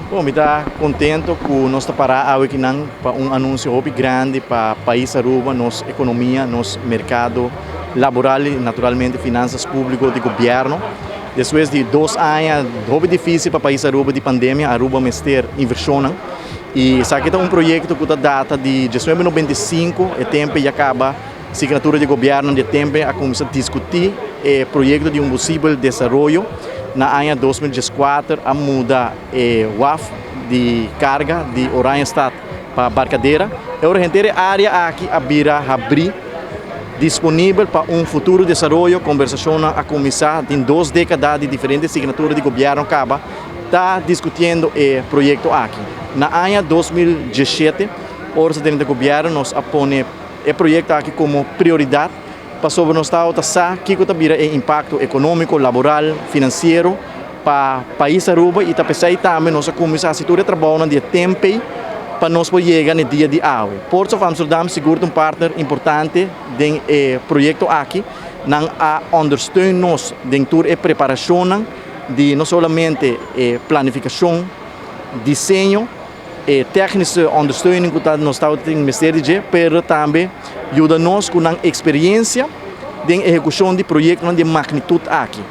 Bon, mi ta contento cu nos ta para awe akinan pa un anuncio hopi grandi pa pais Aruba, nos economia, nos mercado laboral y naturalmente finanzas publico di gobierno. Despues di 2 aña hopi dificil pa pais Aruba di pandemia, Aruba mester inversionnan. Y esaki ta un proyecto cu ta data di 1995, e tempo ya caba signatura di gobierno di tempo a cuminsa discuti e proyecto di un posibel desaroyo. Na aña 2014 a muda e waf di carga di Oranjestad pa Barcadera. Y awor henter e area aki a bira habri, disponibel pa un futuro desaroyo. Conversacion a cuminsa den 2 decada di diferente signatura di gobierno caba ta discutiendo e proyecto aki. Na aña 2017, ora di gobierno, nos a pone e proyecto aki como prioridad pasobra nos ta sa kico ta bira e impacto economico, laboral, financiero pa pais Aruba y ta pesey tambe nos a cuminsa haci tur e trabou di tempo pa nos por yega na dia di awe. Ports of Amsterdam sigur un partner importante den e proyecto aki, nan a ondersteun nos den tur e preparacion di no solamente e planificacion, diseño, e technische ondersteuning cu nos ta mester di, pero tambe yuda nos cu nan experiencia di ehecucion di proyecto di magnitud aki.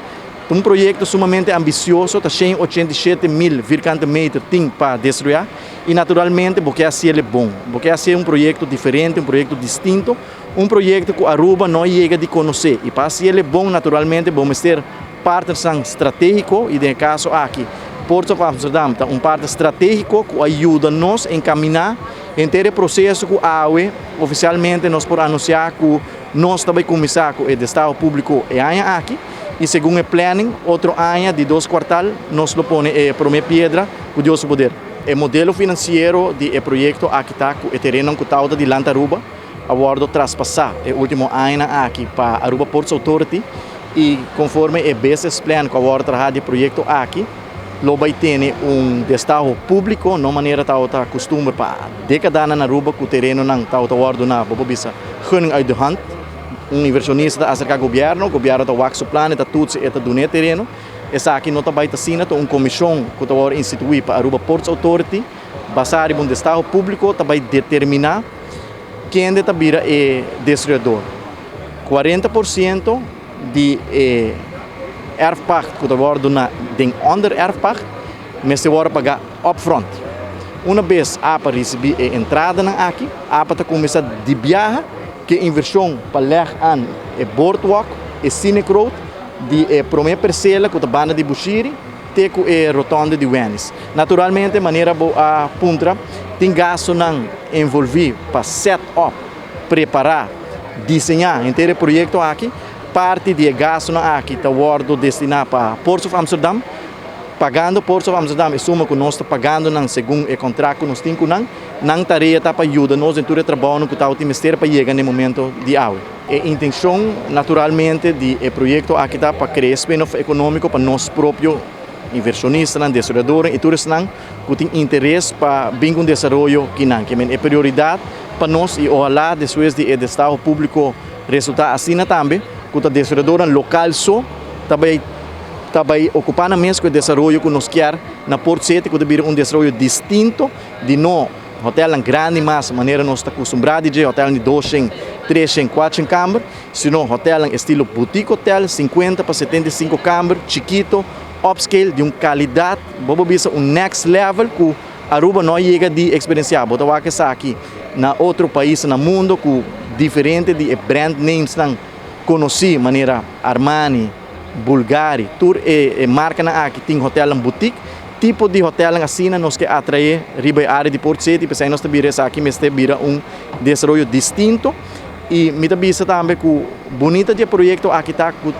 Un proyecto sumamente ambicioso, ta 187 mil vierkante meter tin pa desaroya y naturalmente bo kier haci bon, bo kier haci un proyecto diferente, un proyecto distinto, un proyecto cu Aruba no a yega di conoce. Y pa haci bon, naturalmente, bo mester partners strategico y den caso aki, Port of Amsterdam ta un partner strategico cu a yuda nos encamina henter e proceso cu awe oficialmente nos por anuncia cu nos tambe ta cuminsa cu e destaho publico e aña aki y segun e planning, otro aña di 2 kwartaal nos lo pone e prome piedra cu Dios su poder. E modelo financiero di e proyecto aki ta cu e tereno cu ta di Land Aruba a wordo traspasa e ultimo aña aki pa Aruba Ports Authority y conforme e business plan cu a wordo traha di e proyecto aki, lo bay tin un destaho publico, no manera ta ta custumber pa decada na Aruba cu terenonan ta ta wordo na bo bisa gunning uit de hand. Un inversionista ta acerca gobierno, gobierno ta wak su plan, ta toetsen e ta duna tereno. Esaki no ta bay ta asina, un comision cu ta institui pa Aruba Ports Authority, basa riba un destaho publico, ta bay determina ken ta bira e desaroyador. 40% di e erfpacht cu ta wordo na den onder erfpacht, mester wordo paga upfront. Un biaha APA ricibi e entradanan aki, APA ta cuminsa di biaha cu inversion pa leg aan e boardwalk, e scenic road, di e prome percela cu ta banda di Bushiri, te cu e rotonde di Wendy's. Naturalmente, manera bo a puntra, tin gastonan envolvi pa set up, prepara, diseña henter e proyecto aki. Parti di gastonan aki ta wordo destina pa Ports of Amsterdam, pagando Ports of Amsterdam e suma cu nos ta pagando nan segun e contrato cu nos tin cu nan, nan tarea ta pa yuda nos den tur e trabou cu ta mester pa yega na e momento di awe. E intencion naturalmente di e proyecto aki ta pa crea spin-off economico pa nos propio inversionista, desaroyador y tur cu tin interes pa bin cu desaroyo cu nan, kiermen e prioridad pa nos y ohala despues di destaho publico resulta asina tambe, cu e desaroyador local so tambe tambe ocupa nan mes cu e desaroyo cu nos kier na Port City, cu ta bira un desaroyo distinto di no hotel grandi mas manera nos ta acostumbra di hotel di 200, 300, 400 camber, sino hotel estilo boutique hotel, 50 pa 75 camber, chikito, upscale, di un calidad, bo bisa un next level cu Aruba no a yega di experiencia. Bo ta wak aki na otro pais na mundo cu diferente di brand names nan conoci manera Armani, Bulgari, tur e marcanan aki tin hotel boutique, tipo di hotel asina nos kier atrae riba e area di Port City, pesey nos bira aki mester bira un desaroyo distinto y mi ta bisa tambe cu bunita di e proyecto aki ta cu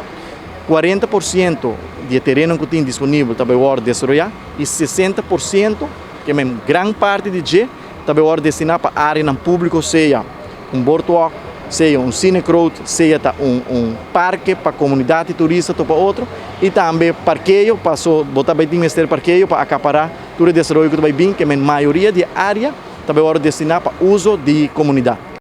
40% di tereno cu tin disponibel tambe wordo desaroya y 60%, cu ta gran parti di dje, tambe wordo destina pa area publico, sea un boardwalk, sea un scenic road, sea ta un parke pa comunidad y turista pa otro, y tambe parkeo, pa bo tambe tin mester parkeo pa acapara tur e desaroyo cu bay bin, cu e mayoria di area tambe wordo destina pa uso di comunidad.